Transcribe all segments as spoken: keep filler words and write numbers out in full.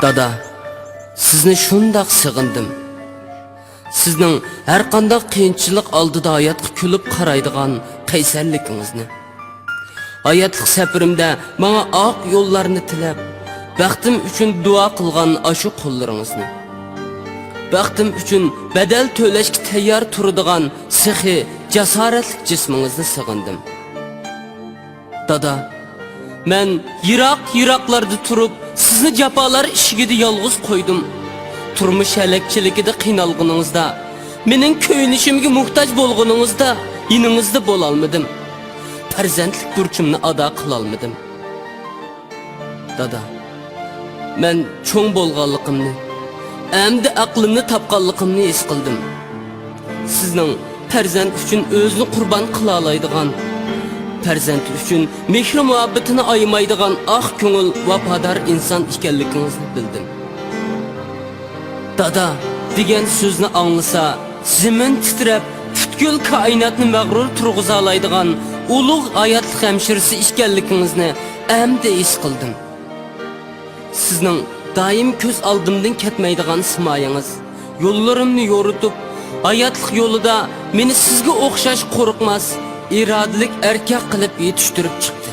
دادا، سىزنى شۇنداق سېغىندىم. سىزنىڭ ھەرقانداق قىيىنچىلىق ئالدىدا ھاياتقا كۈلۈپ قارايدىغان قەيسەرلىكىڭىزنى، ھاياتلىق سەپىرىمدە ماڭا ئاق يوللارنى تىلەپ، بەختىم ئۈچۈن دۇئا قىلغان ئاشۇ قوللىرىڭىزنى، بەختىم ئۈچۈن بەدەل تۆلەشكە تەييار تۇرىدىغان سېخىي، جاسارەتلىك جىسمىڭىزنى سېغىندىم. دادا، مەن يىراق-يىراقلاردا تۇرۇپ، سىزنى جاپالار ئىشىكىدە يالغۇز قويدۇم. تۇرمۇش ھەلەكچىلىكىدە قىينالغىنىڭىزدا، مېنىڭ كۆيۈنۈشۈمگە موھتاج بولغىنىڭىزدا، يېنىڭىزدا بولالمىدىم. پەرزەنتلىك بۇرچۇمنى ئادا قىلالمىدىم. دادا، مەن چوڭ بولغانلىقىمنى، ئەمدى ئەقلىمنى تاپقانلىقىمنى ھېس قىلدىم. سىزنىڭ پەرزەنت ئۈچۈن ئۆزىنى قۇربان قىلالايدىغان، پەرزەنت ئۈچۈن مېھرى-مۇھەببىتىنى ئايىمايدىغان ئاق كۆڭۈل، ۋاپادار ئىنسان ئىكەنلىكىڭىزنى بىلدىم. دادا دېگەن سۆزنى ئاڭلىسا، زېمىن تىترەپ، پۈتكۈل كائىناتنى مەغرۇر تۇرغۇزالايدىغان ئۇلۇغ ھاياتلىق ھەمشىرىسى ئىكەنلىكىڭىزنى ئەمدى ھېس قىلدىم. سىزنىڭ دائىم كۆز ئالدىمدىن كەتمەيدىغان سىمايىڭىز يوللىرىمنى يورۇتۇپ، ھاياتلىق يولىدا مېنى سىزگە ئوخشاش قورقماس، ئىرادىلىك ئەركەك قىلىپ يېتىشتۈرۈپ چىقتى.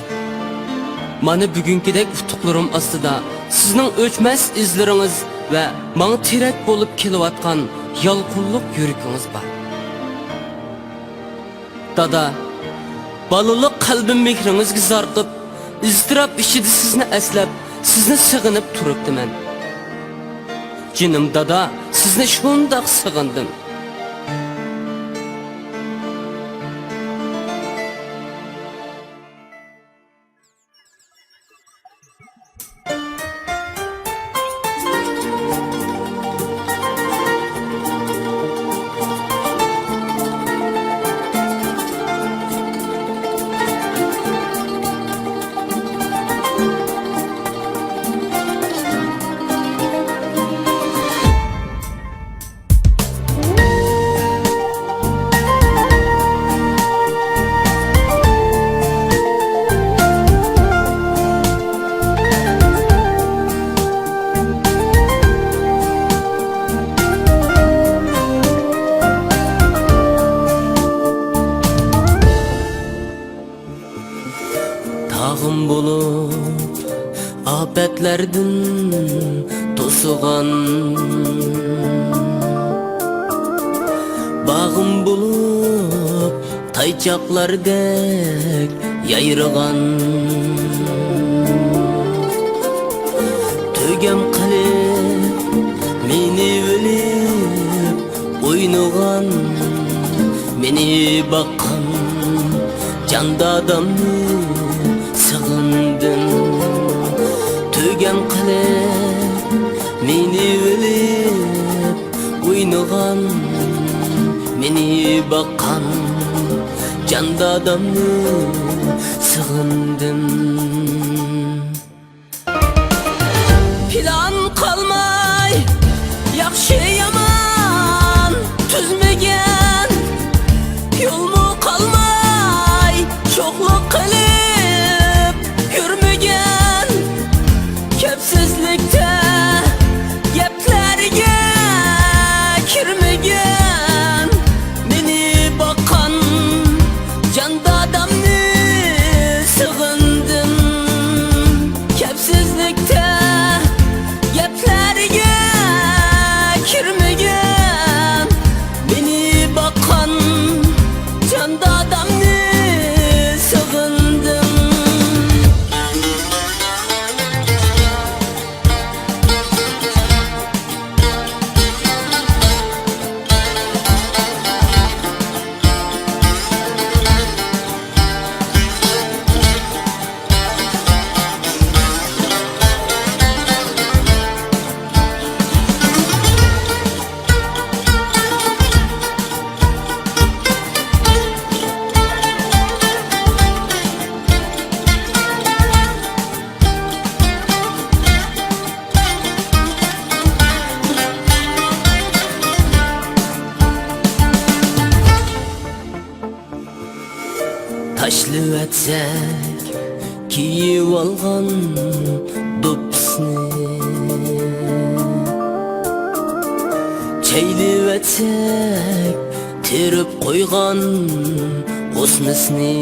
مانا بۈگۈنكىدەك ئۇتۇقلىرىم ئاستىدا سىزنىڭ ئۆچمەس ئىزلىرىڭىز ۋە ماڭا تىرەك بولۇپ كېلىۋاتقان يالقۇنلۇق يۈرىكىڭىز بار. دادا، بالىلىق قەلبىم مېھرىڭىزگە زارىقىپ، ئىزتىراپ ئىچىدە سىزنى ئەسلەپ، سىزنى سېغىنىپ تۇرۇپتىمەن. جېنىم دادا، سىزنى شۇنداق سېغىندىم. تاغىم بولۇپ ئاپەتلەردىن توسۇغان، باغىم بولۇپ تايچاقلاردەك يايرىغان، تۆگەم قىلىپ مېنى ئۆلۈپ ئوينىغان، مېنى باققان جان دادامنى سېغىندىم. تۆگەم قىلىپ مېنى ئۆلۈپ ئوينىغان، مېنى باققان جان دادامنى سېغىندىم. پىلان قالماي، ياخشى يامان تۈزمىگەن، يولمۇ قالماي، شوخلۇق قىلىپ يۈرمىگەن، كەپسىزلىكتە گەپلەرگە كىرمىگەن، مېنى باققان جان دادامنى سېغىندىم. كەپسىزلىكتە گەپلەرگە كىرمىگەن، مېنى باققان جان دادامنى سېغىندىم. تاشلىۋەتسەك كىيىۋالغان دوپپىسىنى، چەيلىۋەتسەك تېرىپ قويغان ھوسنىسىنى.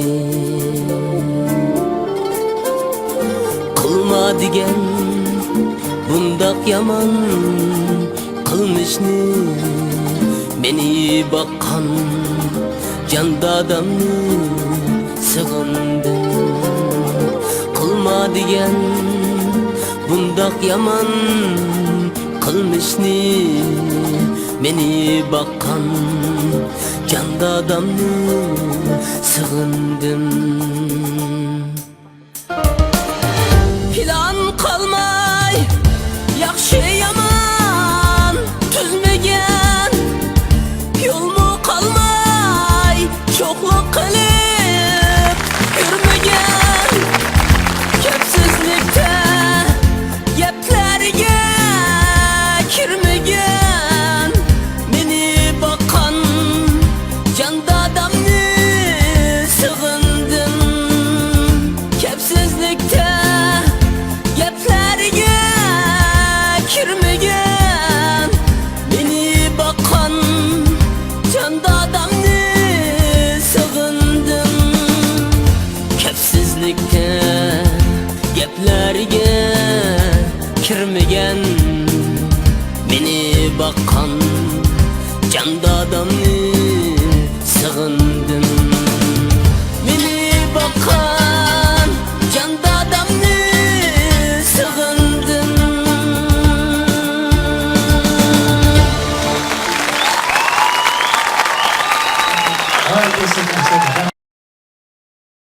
قىلما دېگەن بۇنداق يامان قىلمىشنى، مېنى باققان جان دادامنى سېغىندىم. قىلما دېگەن بۇنداق يامان قىلمىشنى، مېنى باققان جان دادامنى سېغىندىم. پىلان قالماي، ياخشى-يامان تۈزمىگەن، يولمۇ قالماي، شوخلۇق قىلىپ يۈرمىگەن، كەپسىزلىكتە گەپلەرگە كىرمىگەن، مېنى باققان جان دادامنى سېغىندىم. كەپسىزلىكتە گەپلەرگە كىرمىگەن، مېنى باققان جان دادامنى سېغىندىم. كەپسىزلىكتە گەپلەرگە كىرمىگەن، مېنى باققان جان دادامنى سېغىندىم. مېنى باققان